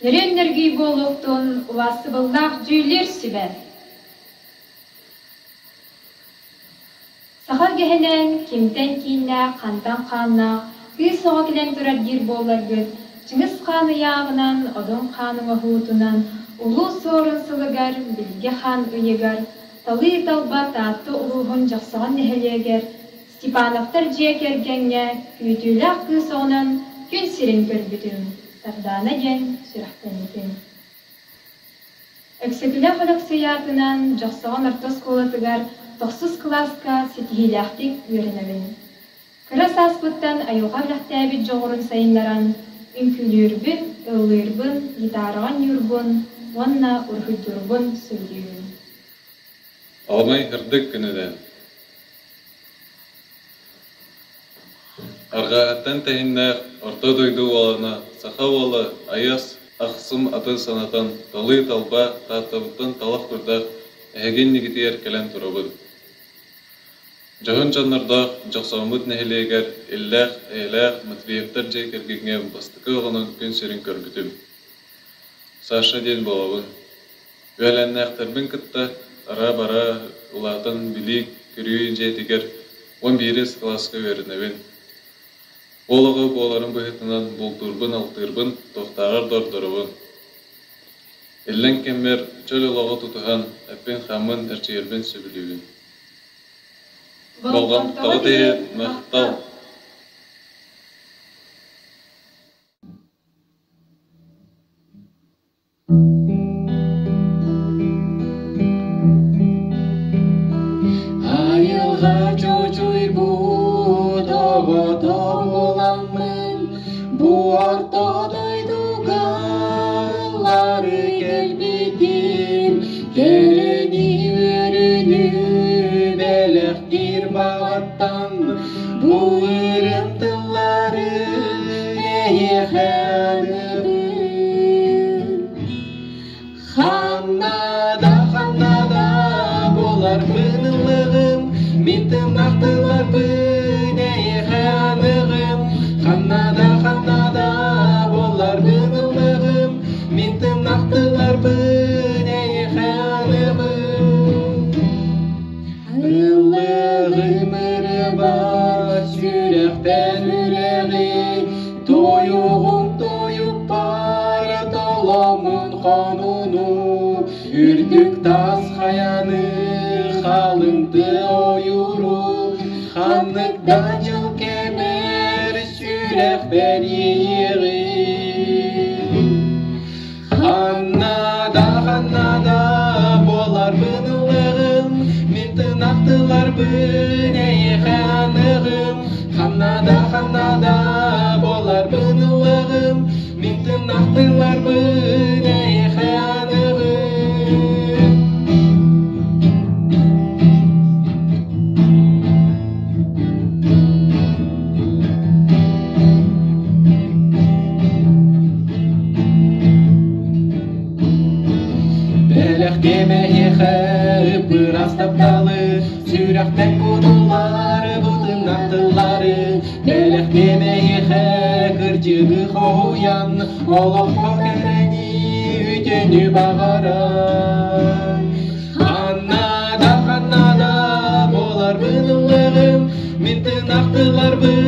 Нөрүөн нөргүй буолуохтун убаастабыллаах дьүүллүүр сүбэ! Саха үгэһинэн кимтэн кииннээх, хантан хааннаах кыыс оҕо кэлэн турар диир буолларгыт, Чыҥыс Хаан ыйааҕынан, Одун Хаан оҥоһуутунан Улуу Суорун сылыгар, Билгэ Хаан ыйыгар, Талыы-талба Таатта улууһун Дьохсоҕон нэһилиэгэр Степановтар дьиэ кэргэҥҥэ күүтүүлээх кыыс оҕонон күн сирин көрбүтүм, Сардаана диэн сүрэхтэммитим. Өксөкүлээх Өлөксөй аатынан Дьохсоҕон орто оскуолатыгар тохсус кылааска ситиһиилээхтик үөрэнэбин. Кыра сааспыттан айылҕа бэлэхтээбит дьоҕурун сайыннаран, үҥкүүлүүрбүн, ыллыырбын, гитараҕа оонньуурбун уонна уруһуйдуурбун сөбүлүүбүн. Аламай ырдык күнүнэн Арҕаһыттан тэһиннээх Орто дойду уолана саха уола айас ахсым аты санатан талыы-талба Тааттабыттан талах курдаах эһиги иннигитигэр кэлэн турабын. Дьоһун дьоннордоох Дьохсооммут нэһилиэгэр иллээх-эйэлээх Матвеевтар дьиэ кэргэҥҥэ бастакы оҕонон күн сирин көрбүтүм. Саша диэн буолабын. Үөлээннээхтэрбин кытта ара-бара улаатан билии-көрүү дьиэтигэр 11-ис кылааска үөрэнэбин. Уол оҕо буоларым быһыытынан бултуурбун-алтыырбын туохтааҕар да ордоробун. Иллэҥ кэммэр чөл олоҕу тутуһан, эппин-хааммын эрчийэрбин сөбүлүүбүн. Болҕомтоҕут иһин махтал! Айылҕа чочуйбут оҕото буоламмын, бу орто дойдуга ыллары кэлбитим, кэрэни үөрүүнү бэлэхтиир баҕаттан, бу ырыам тыллары эйиэхэ аныыбын. Ханна да, ханна да буоларбын ыллыгым, мин тымнахтыларбын эйиэхэ аныгым. Ханна да, ханна да буоларбын ыллыгым, мин тымнахтыларбын эйиэхэ аныгым. Ыллыгым ырыабар сүрэхпэр үрэҕи, Туйугум туйукпар толоммун хонууну, Үрдүк таас хайаны, халыҥ тыа ойууру, Ханнык да дьыл кэмэр сүрэхпэр иэйиэҕим. Ханна да, ханна да буоларбын ыллыгым, мин тыынахтыларбын эйиэхэ аныгым. Ханна да, ханна да буоларбын ыллыгым, мин тыынахтыларбын эйиэхэ аныгым. Бэлэхтиэм эһиэхэ ыппырас тапталы, сүрэхтэн кутуллары, бутуннах тыллары. Бэлэхтиэм эһиэхэ кырдьыгы хоһуйан, олоххо кэрэни үтүөнү баҕаран. Ханна да, ханна да буоларбын ыллыгым, мин тыынахтыларбын.